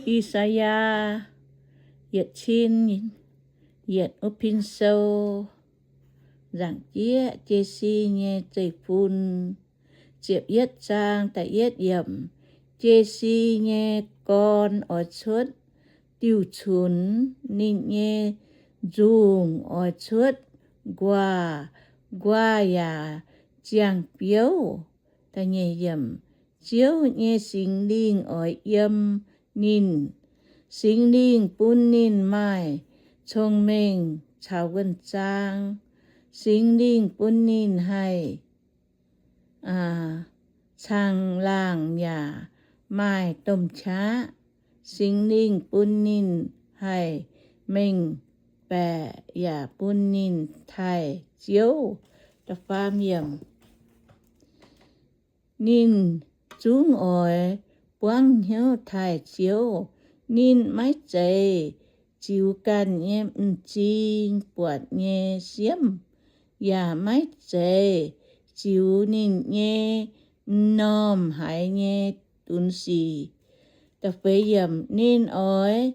I^saa^yaa yietc cin yietc wuov pin sou, nzaangc jieqv Jesi nyei zeiv-fun. Ziepc yietv zaang da'yietv yiemc. Jesi nyei gorn oix cuotv diuh cunx, ninh nyei nzungh oix cuotv nquaah, nquaah yaac ziangh biouv. Ziouv nyei Singx Lingh oix yiem ninh. Singx Lingh bun ninh maaih cong-mengh caux wuonh zaang. Singx Lingh bun ninh haih caangh laangc yaac maaih domh qaqv. Singx Lingh bun ninh haih mengh baeqc yaac bun ninh taaih Ziouv. Ninh zungv oix buangv hnyouv taaih Ziouv. Ninh maiv zeiz ziux ganh nyei m'zing buatc nyei siemv, yaac maiv zeiz ziux ninh nyei m'normh haiz nyei dunx sic. Ninh oix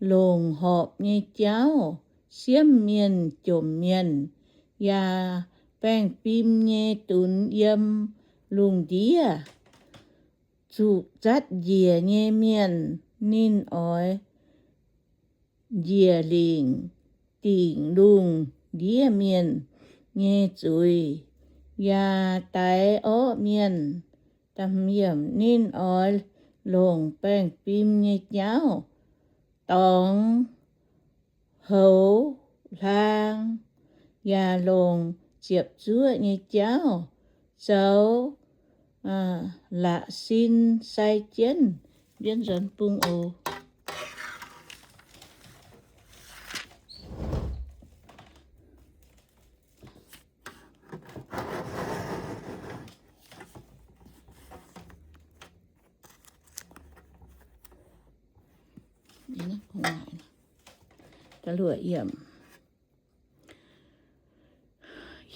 longc horpc nyei jauv siemv mienh jomc mienh, yaac baengh fim nyei dunx yiem lungh ndiev. Zuqc zatv njiec nyei mienh ninh oix njiec lingc dingc lungh ndiev mienh nyei zuiz, yaac daix orqv mienh. Ninh oix longc baengh fim nyei jauv dorngx houx hlaang, yaac longc ziepc zuoqv nyei jauv zoux la'sin sai jienv. Mbienv nzuonx bung oc.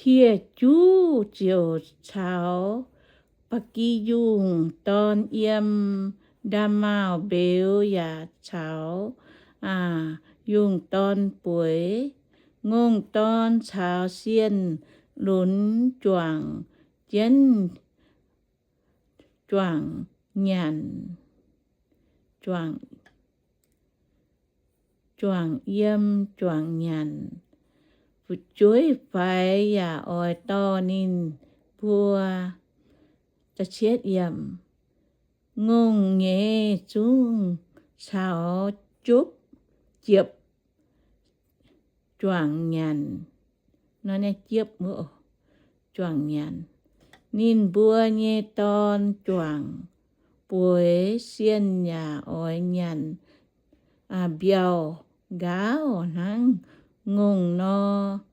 Hieh juv ziouc caux ba'gi yungh dorn yiem, nda'maauh mbeux yaac caux yungh dorn bueix. Ngongh dorn caux sienh lunx juangc jienv juangc nyanc, juangc yiem juangc nyanc. Fu'jueiv faix yaac oix dorh ninh mbuo. Ngongh nyeiz zungv caux jopv jiepv juangc nyanc. Jiepv juangc nyanc. Ninh mbuo nyei dorn juangc bueix, sienh yaac oix nyanc mbiauh nqaauv hnangv ngongh nor.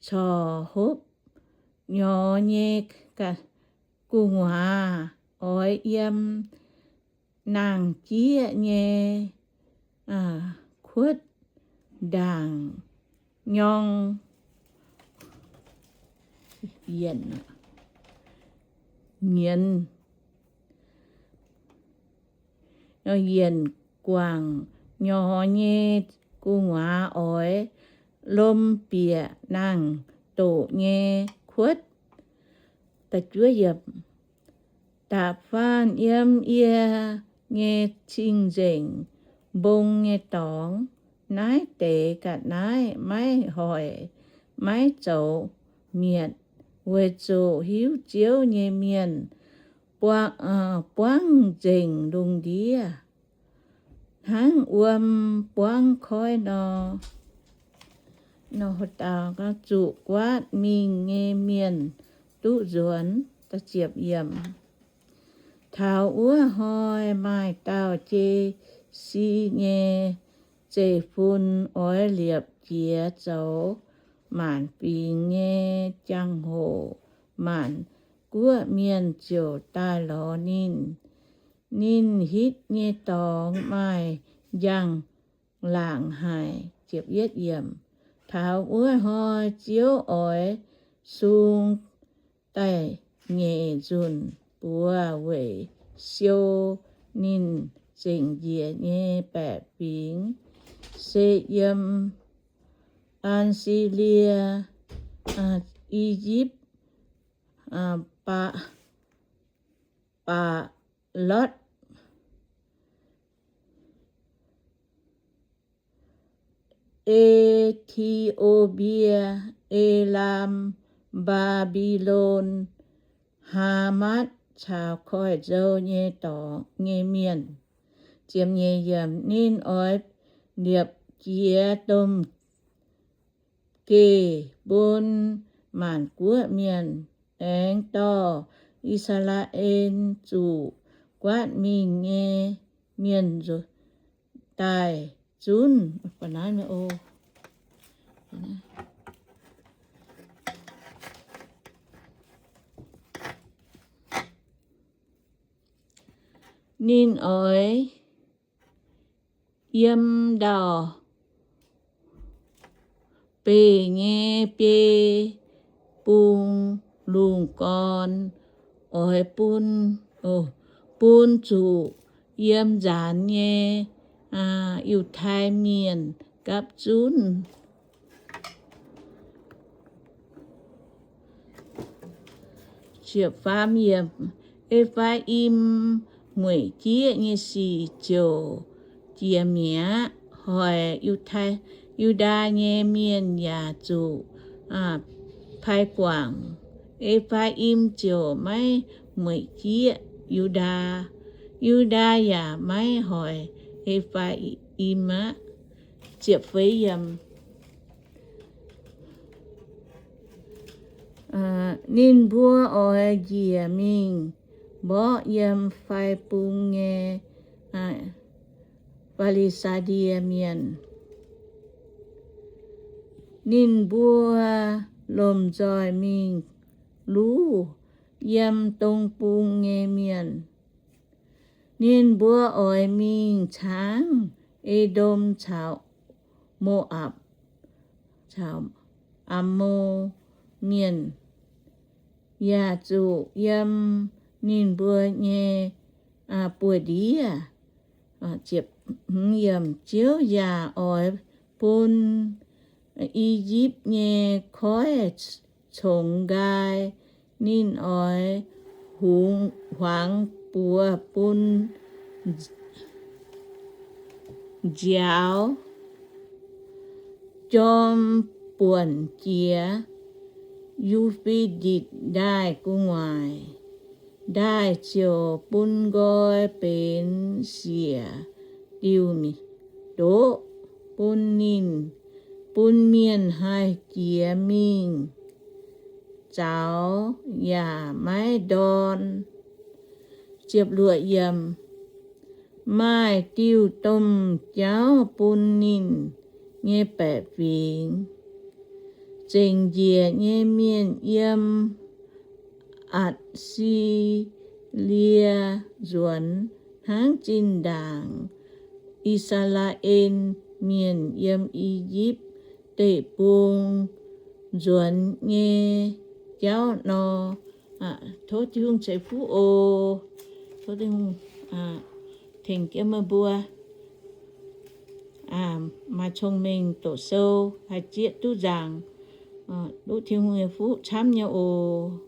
Corc hopv nyorx nyei gu'nguaaz oix yiem nangh jieqv nyei kuotv ndaangc nyorng yienc, yienc guangc. Nyorx nyei gu'nguaaz oix lom bieqc nangh doqc nyei kuotv. Da'faanh yiem yie nyei cing-nzengc mbong nyei dorngx, naaiv deix ga'naaiv maiv hoic maiv zoux mietc, weic zuqc hiuv Ziouv nyei mienh buangv nzengc lungh ndiev hnangv wuom buangv koiv nor. Zuqc guaatv mingh nyei mienh duqv nzuonx. Taux wuov hnoi maaih dauh Jesi nyei zeiv-fun oix liepc jiez zoux maanc fingx nyei jangx-hoc. Maanc guoqv mienh ziouc daaih lorz ninh. Ninh hitv nyei dorngx maaih njang-laangc haic. Taux wuov hnoi Ziouv oix sung da'nyeic nzunc buoz weic siou ninh zengc njiec nyei baeqc fingx, se yiem Atc^si^lie, I^yipv, Baa, Baa^lotv, E^ti^o^mbie, Elaam, Mbaa^mbi^lon, Haamatv caux koiv-nzou nyei dorngx nyei mienh. Ziemx nyeic yiemc, ninh oix liepc jiez domh geh bun maanc guoqv mienh, aengx dorh I^saa^laa^en zuqc guaatv mingh nyei mienh daaih zunv. Ninh oix yiem ndau-beih nyei biei bung lungh gorn oix bun, bun zuqc yiem nzaanx nyei Yiutai Mienh gapv zunv. E^faa^im mueic jieqv nyei sic ziouc jiex mi'aqv. Hoic Yiutai, Yu^ndaa nyei mienh yaac zuqc pai guangc. E^faa^im ziouc maiv mueic jieqv Yu^ndaa. Yu^ndaa yaac maiv hoic E^faa^im aqv. Ninh mbuo oix njiec mingh mborqv yiem fai bung nyei Fi^li^saa^die Mienh. Ninh mbuo lomh nzoih mingh luv yiem dong bung nyei mienh. Ninh mbuo oix mingh caangv E^ndom caux Mo^apc caux Ammon Mienh, yaac zuqc yiem ninh mbuo nyei buoz-ndiev. Ziouv yaac oix bun I^yipv nyei koiv congx nqaai. Ninh oix huangx buoz bun nziaaux jorm buonc jiex Yu^fe^ditc Ndaaih gu'nguaaic. Ndaaih ziouc bun nqoi benx siec diuh ndoqv bun ninh, bun mienh haih jiex mingh zaux yaac maiv ndorn. Maaih diuh domh jauv bun ninh nyei baeqc fingx. Zengc njiec nyei mienh yiem Atc^si^lie Nzuonx hnangv zinh ndaangc I^saa^laa^en Mienh yiem I^yipv Deic-Bung nzuonx nyei jauv nor. Tov Tin-Hungh ceix fuqv oc. Tov Tin-Hungh tengx jienv meih mbuo maaih cong-mengh doqc sou, haih zieqv duqv nzaangc, duqv Tin-Hungh nyei fuqv camv nyei oc.